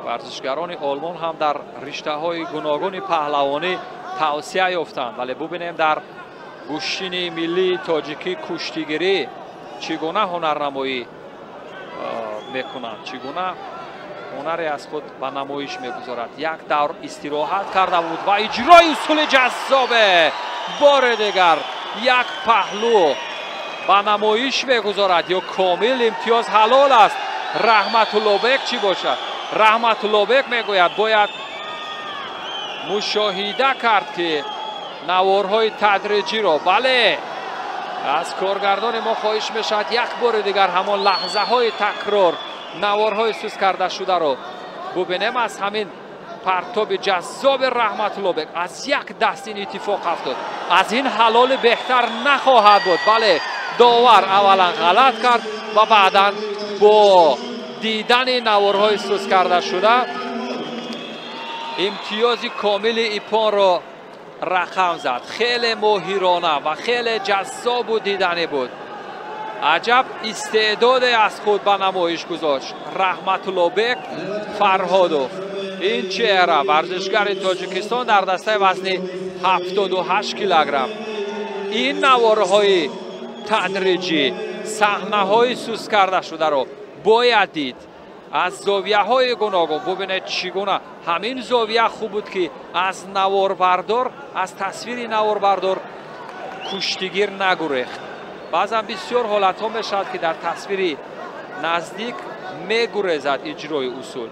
Варзишгарони Олмон ҳам дар риштаҳои гуногуни паҳлавонӣ тавсия ёфтанд, вале бубинем дар гӯштини миллии тоҷикӣ куштигирӣ чӣ гуна ҳунарнамоӣ мекунанд, чӣ гуна ҳунаре аз худ ба намоиш мегузорад. Як давр истироҳат карда буд ва иҷрои усули ҷаззобе бори дигар як паҳлӯ ба намоиш мегузорад. Ё комил имтиёз ҳалол аст. Раҳматуллобек чӣ бошад? Раҳматуллобек мегӯяд, бояд мушоҳида кард ки наворҳои тадриҷиро. Бале, аз коргардони мо хоҳиш мешавад як бори дигар ҳамон лаҳзаҳои такрор наворҳои сус карда шударо бубинем. Аз ҳамин партоби ҷаззоби Раҳматуллобек аз як даст ин иттифоқ афтод. Аз ин ҳалоли беҳтар нахоҳад буд. Бале, довар аввалан ғалат кард ва баъдан бо дидани наворҳои сус карда шуда имтиёзи комили ипонро рақам зад. Хеле моҳирона ва хеле ҷаззобу диданӣ буд. Аҷаб истеъдоде аз худ ба намоиш гузошт Раҳматуллобек Фарҳодов. Ин чеҳра варзишгари Тоҷикистон дар дастаи вазни 78 килограмм. Ин наворҳои тадриҷӣ, саҳнаҳои сус карда шударо бояд дид аз зовияҳои гуногун. Бубинед чӣ гуна ҳамин зовия хуб буд, ки аз наворбардор, аз тасвири наворбардор куштигир нагурехт. Баъзан бисёр ҳолатҳо мешавад, ки дар тасвири наздик мегурезад иҷрои усул.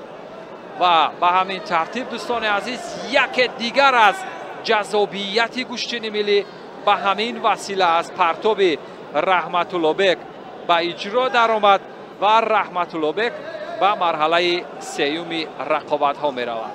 Ва ба ҳамин тартиб, дӯстони азиз, яке дигар аз ҷаззобияти гӯштини миллӣ ба ҳамин васила аз партоби Раҳматуллобек ба иҷро даромад ва Раҳматуллобек ба марҳалаи сеюми рақобатҳо меравад.